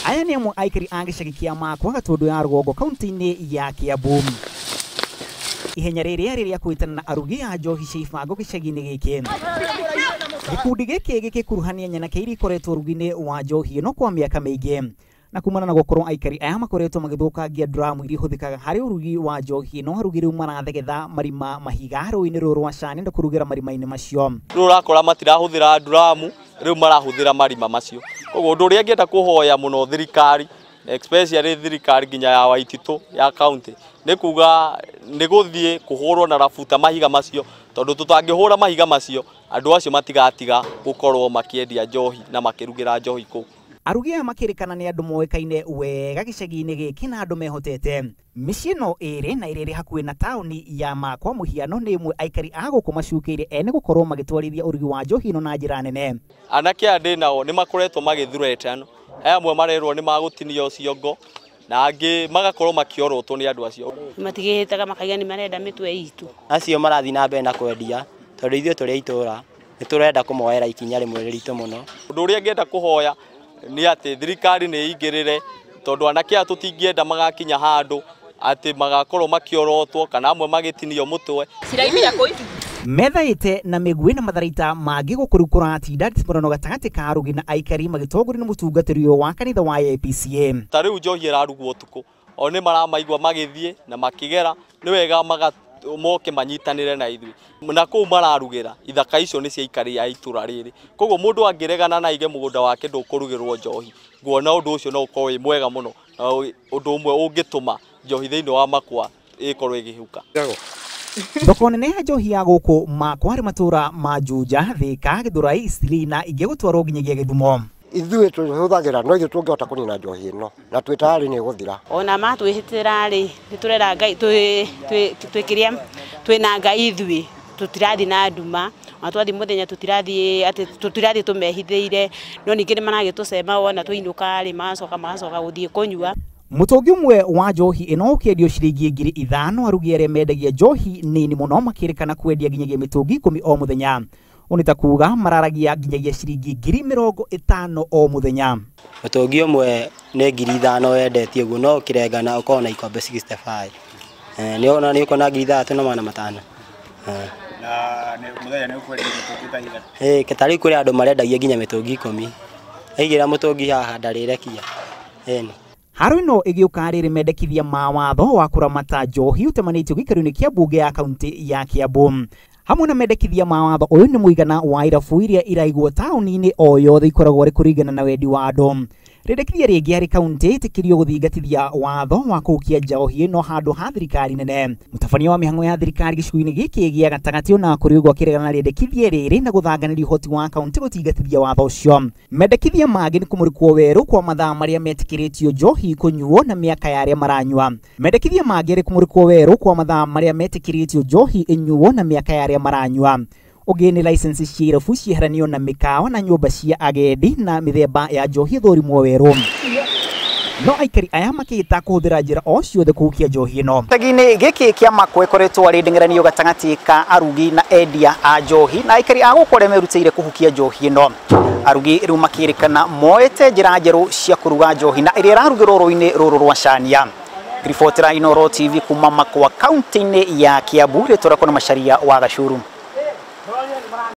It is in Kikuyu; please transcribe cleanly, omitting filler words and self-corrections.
Aya nĩ amwe aikari a gĩcagi kĩa Makwa Gatũndũ ya rũgongo kaunti-inĩ ya Kiambu. Ihenya rĩrĩa rĩrĩa kwĩtana na arugi a njohi cia ibango gĩcagi-inĩ gĩkĩ. Gĩkundi gĩkĩ gĩgĩkuruhania nyanake iria ikoretwo ũrugi-inĩ wa njohi ĩno kwa mĩaka mĩingĩ. Na kumana na gũkorwo aikari aya makoretwo magĩthũkangia dramu iria ihũthĩkaga harĩ ũrugi wa njohi ĩno, arugi rĩu marathegetha marima mahiga rũĩ-inĩ rũrũ rwa Cani na kũrugĩra marima-inĩ macio. Rĩu ũrakora matirahũthĩra dramu, rĩu marahũthĩra marima macio. Koguo ũndũ ũrĩa ingĩenda kũhoya mũno thirikari, especially thirikari nginya ya Waititũ ya county, nĩ kuga nĩ gũthiĩ kũhũrwo na rabuta mahiga macio, tondũ tũtangĩhũra mahiga macio andũ acio matigatiga gũkorwo makĩendia njohi na makĩrugĩra njohi kũu. Arugi aya makĩrĩkana nĩ andũ moĩkaine wega gĩcagi-inĩ gĩkĩ na andũ mehotete. Mĩciĩ ĩno ĩrĩ na ĩrĩa ĩrĩ hakuhĩ na taũni ya Makwa mũhiano nĩ ĩmwe aikari a gũkũ macukĩire ene gũkorwo magĩtwarithia ũrugi wa njohi ĩno na njĩra nene. Anake aya ndĩ nao nĩ makoretwo magĩthuretano, aya amwe marerwo nĩ magũtinio ciongo na angĩ magakorwo makĩorotwo nĩ andũ acio. Matigĩhĩtaga makaiga nĩ marenda mĩtwe itũ. Acio marathiĩ na mbere na kwendia tondũ ithuĩ tũrĩ a itũũra nĩ tũrenda kũmoera ikinya rĩmwe rĩritũ mũno. Ũndũ ũrĩa ngĩenda kũhoya nĩ atĩ thirikari nĩ ĩingĩrĩre, tondũ anake aya tũtingĩenda magakinya handũ atĩ magakorwo makĩorotwo kana amwe magĩtinio mũtwe. Methaĩte na mĩguĩ na matharaita mangĩ gũkũ rĩu kũratinda nditimũrano gatagatĩ ka arugi na aikari magĩtongorio nĩ mũtungatĩri ũyũ wa kanitha wa APCA. Ta rĩu njohi ĩrarugwo ũtukũ, o nĩ maramaigua magĩthiĩ na makĩgera, nĩ wega moke manyitanĩre na ithuĩ. Na kũu mararugĩra ithaka icio nĩ cia aikari a itũra rĩrĩ, koguo mũndũ angĩregana na aige mũgũnda wake ndũkũrugĩrwo njohi, nguona ũndũ ũcio no ũkorwo wĩ mwega mũno, na ũndũ ũmwe ũngĩtũma njohi thĩinĩ wa Makwa ĩkorwo ĩgĩhuka. Thoko nene ya njohi ya gũkũ Makwa harĩ matũra ma Juja, Thika, Gĩthũrai, Eastleigh na ingĩ gũtwarwo nginyagia Gĩthumo. Ithuĩ tũhũthagĩra no ithuĩ tũngĩhota kũnina njohi ĩno na twĩ tayari nĩ ĩgũthira. Ona matwĩhĩtĩra rĩ, nĩ tũrera Ngai, twĩkĩria twĩna Ngai ithuĩ, tũtirathiĩ na nduma, ona twathiĩ mũthenya tũtirathiĩ atĩ tũtirathiĩ tũmehithĩire, no ningĩ nĩ maragĩtũcema wona twainũka rĩ, magacoka gũthiĩ kũnyua. Mũtũngi ũmwe wa njohi ĩno ũkĩendio ciringi 5,000, arugi arĩa mendagia njohi nini mũno makĩrĩkana kwendia nginyagia mĩtũngi 10 o mũthenya. Ũũ nĩ ta kuga mararagia nginyagia ciringi 50,000 o mũthenya. Mũtũngi ũmwe nĩ 5,000 wendetie ũguo, no ũkĩrengana ũkorwo na ikombe 65. Nĩ ũkuona 6,500. Na mũthenya nĩ ũkwendia mĩtũngi ta igana? Ta rĩu kũrĩ andũ marendagia nginya mĩtũngi 10. Aigĩra mũtũngi haha ndarĩrekia. Haro ĩno ĩgĩũka rĩrĩ mendekithia ma watho wa kũramata njohi ũtemanĩtio gĩikaro-inĩ kĩa mbunge ya kaunti ya Kiambu. Hamwe na mendekithia ma watho ũyũ nĩ mũigana wa irabu iria iraigwo taũni-inĩ o yothe ikoragwo rĩ kũringana na wendi wa andũ. Rĩendekithia rĩngĩ harĩ kaunti ĩtĩkĩrio gũthingatithia watho wa kũhukia njohi ĩno handũ ha thirikari nene. Mũtabania wa mĩhang'o ya thirikari gĩcigo-inĩ gĩkĩ gĩa gatagatĩ ona kũrĩ ũguo akĩregana na rĩendekithia rĩrĩ na gũthanganĩria ũhoti wa kaunti gũthingatithia watho ũcio. Mendekithia mangĩ nĩ kũmũrĩkwo werũ kwa mathaa marĩa metĩkĩrĩtio njohi kũnyuo na mĩaka ya arĩa maranyua. Mendekithia mangĩ nĩ kũmũrĩkwo werũ kwa mathaa marĩa metĩkĩrĩtio njohi ĩnyuo na mĩaka ya arĩa maranyua. Ũngĩ nĩ license cia irabu cieheranio na mĩkawa na nyũmba cia agendi na mĩthemba ya njohi ĩthũrimwo werũ. No aikari aya makĩĩta kũhũthĩra njĩra o ciothe kũhukia njohi ĩno. Gĩcagi-inĩ gĩkĩ kĩa Makwa ĩkoretwo arĩ ndeng'eranio gatagatĩ ka arugi na endia a njohi, na aikari a gũkũ arĩa merutĩire kũhukia njohi ĩno. Arugi rĩu makĩrĩkana moete njĩra njerũ cia kũruga njohi na ĩrĩa ĩrarugĩrwo rũĩ-inĩ rũrũ rwa Cania. Ribotera Inooro TV kuma Makwa kaunti-inĩ ya Kiambu, rĩtwa rĩakwa nĩ Macharia wa Gacuru.